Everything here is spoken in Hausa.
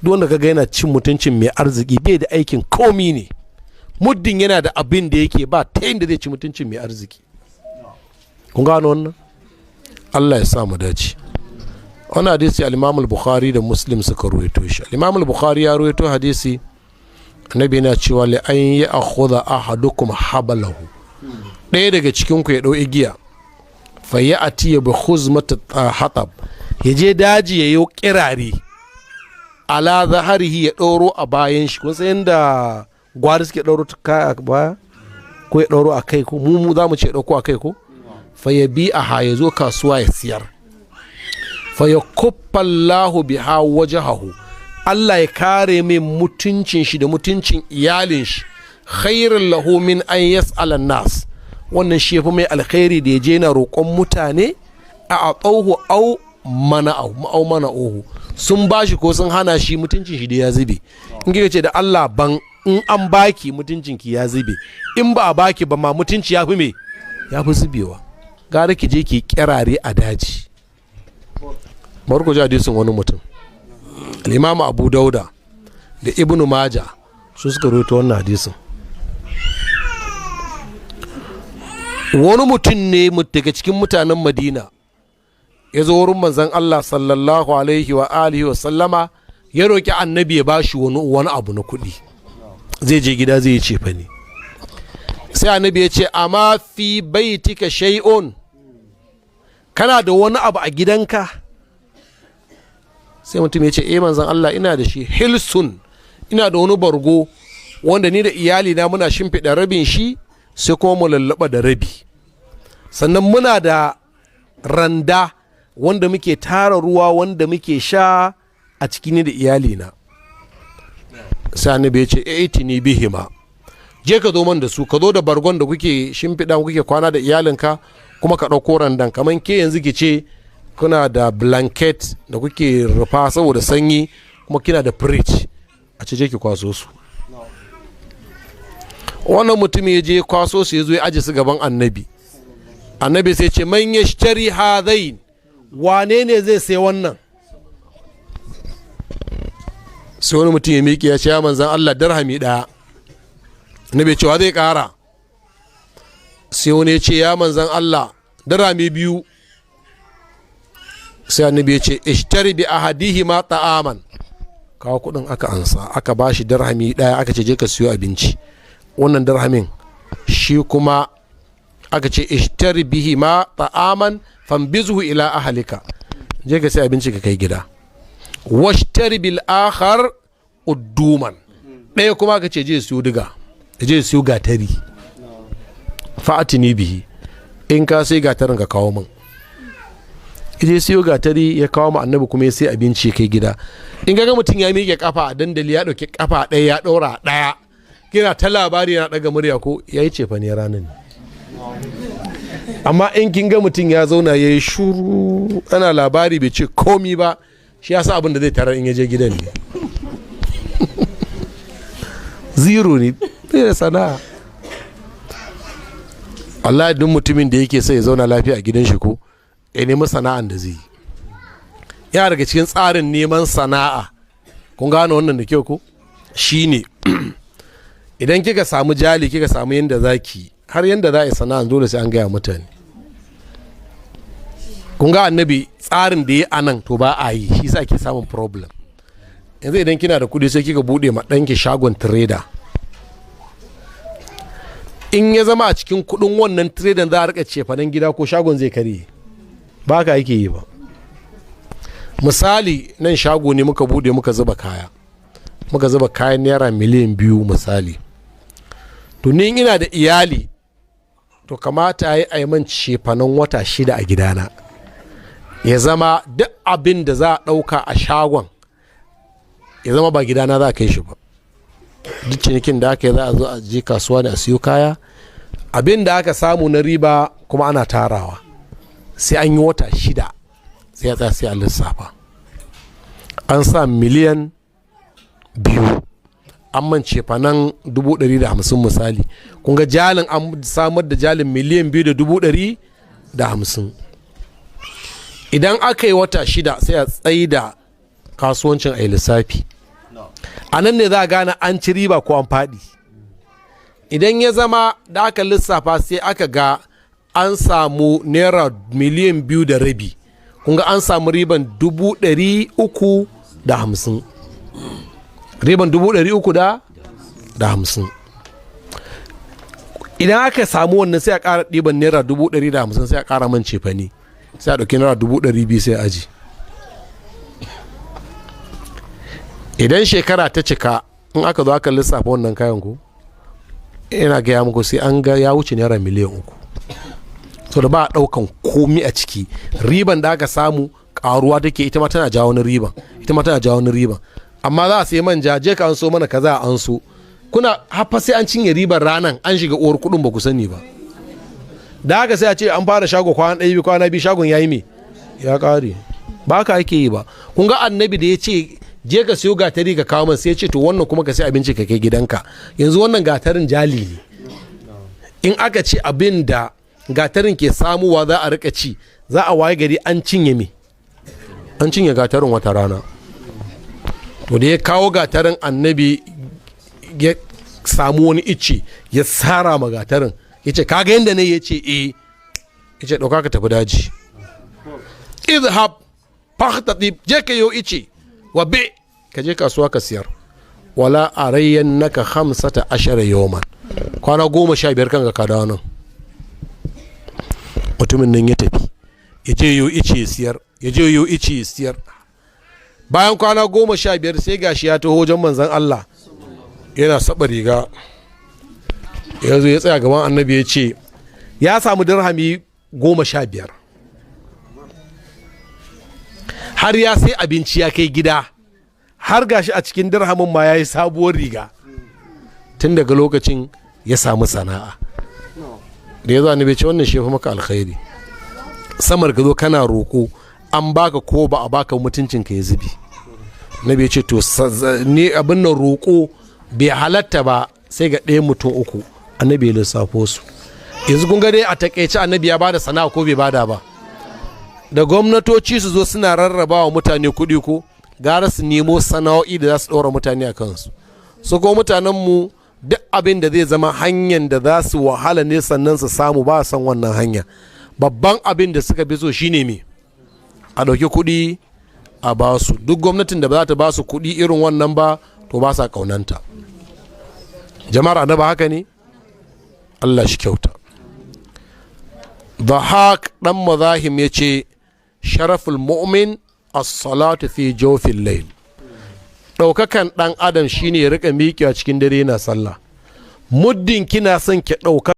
Duk wanda kaga yana cin mutuncin mai arziki, bai da aikin komi ne. Muddin yana da abin da yake, ba ta inda zai ci mutuncin mai arziki. Kun gano wannan? Allah ya sa mu dace. Wannan hadisi al-Imam al-Bukhari da Muslim suka ruwaito shi. Al-Imam al-Bukhari ya ruwaito hadisi, Annabi yana cewa: "Li an ya'khudha ahadukum hablahu", ɗaya daga cikin ku ya ɗau igiya, fa ya'ti bi khuzmat hatab, ya je daji ya yi kirare, ala zaharihi, ya ɗauro a bayan shi. Kun san yadda gwari suke ɗauro kaya a baya ko ya ɗauro a kai? Ko mu za mu ce ɗauko a kai ko? Fa ya bi a ya zo kasuwa ya siyar. Fa ya kuffallahu biha wajahahu, Allah ya kare mai mutuncin shi da mutuncin iyalin shi, khairun lahu min an yas'ala nas, wannan shi yafi mai alkhairi da ya je na roƙon mutane, a a'tauhu au mana'ahu au mana'uhu, sun bashi ko sun hana shi, mutuncin shi da ya zube. In kika ce da Allah ban, in an baki, mutuncin ki ya zube. In ba a baki ba ma, mutunci ya fi me? Ya fi zubewa. Gara ki je ki kirare a daji. Bari ku ji hadisin wani mutum. Al Abu Dauda da Ibnu Maja su suka rawaito wannan hadisin. Wani mutum ne daga cikin mutanen Madina ya zo wurin Manzan Allah sallallahu alaihi wa alihi wa sallama, ya roƙi Annabi ya bashi wani abu na kuɗi, zai je gida zai yi cefa ne. Sai Annabi ya ce: "Amma fi baitika shay'un? Kana da wani abu a gidanka?" Sai mutum ya ce: "Eh, Manzan Allah, ina da shi, hilsun, ina da wani bargo wanda ni da iyalina muna shimfiɗa rabin shi, sai kuma mu lallaba da rabi. Sannan muna da randa wanda muke tara ruwa wanda muke sha a ciki, ni da iyalina." Sai Annabi ya ce: "I'tini bihima, je ka zo man da su. Ka zo da bargon da kuke shimfiɗa kuke kwana da iyalinka, kuma ka ɗauko randan." Kamar ke yanzu ki ce kuna da blanket da kuke rufa saboda sanyi, kuma kina da fridge, a ce je ki kwaso su. Wannan mutum ya je kwaso su, ya zo ya aje su gaban Annabi. Annabi sai ce: "Man yashtari hadain? Wane ne zai sai wannan?" Sai wani mutum ya miƙe ya ce: "Ya Manzan Allah, darhami 1." Annabi cewa zai ƙara. Sai wani ya ce: "Ya Manzan Allah, darhami 2." Sai Annabi ya ce: "Ishtari bi ahadihima ta'aman." Kawo kuɗin. Aka ansa, aka ba shi darhami 1, aka ce: "Je ka siyo abinci." Wannan darhamin shi kuma aka ce: "Ishtari bihi ma ta'aman fanbizhu ila ahlika, je ka sai abinci ka kai gida. Washtari bil akhar udduman." Ɗaya kuma aka ce: "Je siyo diga, je siyo gatari. Fa'atini bihi, in ka sai gatarin ka kawo min." Je siyo gatari ya kawo mu Annabi, kuma ya sai abinci kai gida. In ga mutum ya miƙe kafa a dandali, ya ɗauki kafa ɗaya ya ɗaura ɗaya, kina ta labari yana ɗaga murya, ko ya yi cefa ne ranar ne. Amma in kin ga mutum ya zauna ya yi shuru ana labari bai ce komi ba, shi ya sa abin da zai tarar in ya je gidan ne zero ne, bai da sana'a. Allah, duk mutumin da yake sai ya zauna lafiya a gidan shi, ko ya nemi sana'an da zai yi. Yana daga cikin tsarin neman sana'a. Kun gane wannan da kyau ko? Shine idan kika samu jali, kika samu yadda za ki har yadda za a yi sana'a, dole sai an gaya mutane. Kun ga Annabi, tsarin da ya anan to ba a yi shi, sa ke samun problem. Yanzu idan kina da kudi, sai kika bude ma ɗanki shagon trader, in ya zama a cikin kudin wannan trader za a rika cefanen gida, ko shagon zai karye. Ba ka yake yi ba. Misali, nan shago ne muka bude, muka zuba kaya, muka zuba kayan naira miliyan 2 misali. To ni ina da iyali, to kamata ya yi man cefanen wata 6 a gidana, ya zama duk abin da za a ɗauka a shagon ya zama ba gidana za a kai shi ba. Duk cinikin da aka yi, za a zo a je kasuwa ne a siyo kaya. Abin da aka samu na riba kuma ana tarawa, sai an yi wata 6 sai ya tsaya, sai a lissafa. An sa miliyan 2, an mance fanan 150,000 misali. Kun ga jalin, an samar da jalin 2,150,000. Idan aka yi wata 6, sai a tsaida kasuwancin, a yi lissafi. A nan ne za a gane an ci riba ko an faɗi. Idan ya zama da aka lissafa sai aka ga an samu naira 2.5 miliyan, kun ga an samu riban 350,000, riban 350,000. Idan aka samu wannan, sai a ƙara ɗiban naira 150,000, sai a ƙara man cefane, sai a ɗauki naira 200,000 sai aji. Idan shekara ta cika, in aka zo aka lissafa wannan kayan ku, ina gaya muku sai an ga ya wuce naira 3 miliyan. So da ba a ɗaukan komi a ciki, riban da aka samu ƙaruwa take, ita ma tana jawo wani riban, ita ma tana jawo wani riban. Amma za a sai manja, je ka an so mana kaza, an so kuna hafa, sai an cinye ribar ranan, an shiga uwar kuɗin ba ku sani ba. Da haka sai a ce an fara shago kwana ɗaya biyu, kwana biyu, shagon ya yi me ya ƙare. Ba ka ake yi ba. Kun ga Annabi da ya ce je ka siyo gatari ka kawo min, sai ya ce to wannan kuma ka sai abinci ka kai gidanka. Yanzu wannan gatarin jali ne. In aka ce abin da gatarin ke samuwa za a rika ci, za a waye gari an cinye me, an cinye gatarin wata rana. To da ya kawo gatarin, Annabi ya samu wani icce ya sara ma gatarin, ya ce kaga yadda ne? Ya ce eh. Ya ce ɗauka ka tafi daji, اذهب فاحتطب, je ka yo ice wa be ka je kasuwa ka siyar. ولا أرينك 15 يوما, kwana 15 kan ka dawo nan. Mutumin nan ya tafi, ya je yo ice ya siyar, ya je yo ice ya siyar. Bayan kwana 15 sai gashi ya taho wajen Manzan Allah yana saba riga. Ya zo ya tsaya gaban Annabi, ya ce ya samu dirhami 15, har ya sai abinci ya kai gida, har gashi a cikin dirhamin ma ya yi sabuwar riga. Tun daga lokacin ya samu sana'a. Da ya zo, Annabi ce wannan shi maka alkhairi samar ka zo kana roƙo, an baka ko ba a baka, mutuncin ka ya zubi. Nabi ya ce to ni abin nan roƙo bai halatta ba sai ga ɗaya mutum uku. Annabi ya lissafo su. Yanzu kun ga dai a takaice Annabi ya bada sana'a ko bai bada ba? Da gwamnatoci su zo suna rarraba wa mutane kuɗi, ko gara su nemo sana'o'i da za su ɗora mutane a kansu. Su ko mutanenmu, duk abin da zai zama hanyar da za su wahala ne sannan su samu, ba san wannan hanya. Babban abin da suka fi so shine me? A ɗauki kuɗi a ba su. Duk gwamnatin da ba za ta ba su kuɗi irin wannan ba, to ba sa ƙaunanta. Jama'ar Annaba, haka ne? Allah shi kyauta. Dhahak ɗan Mazahim ya ce شرف المؤمن الصلاة في جوف الليل. Ɗaukakan ɗan adam shine ya rika miƙewa cikin dare yana sallah. Muddin kina son ki ɗauka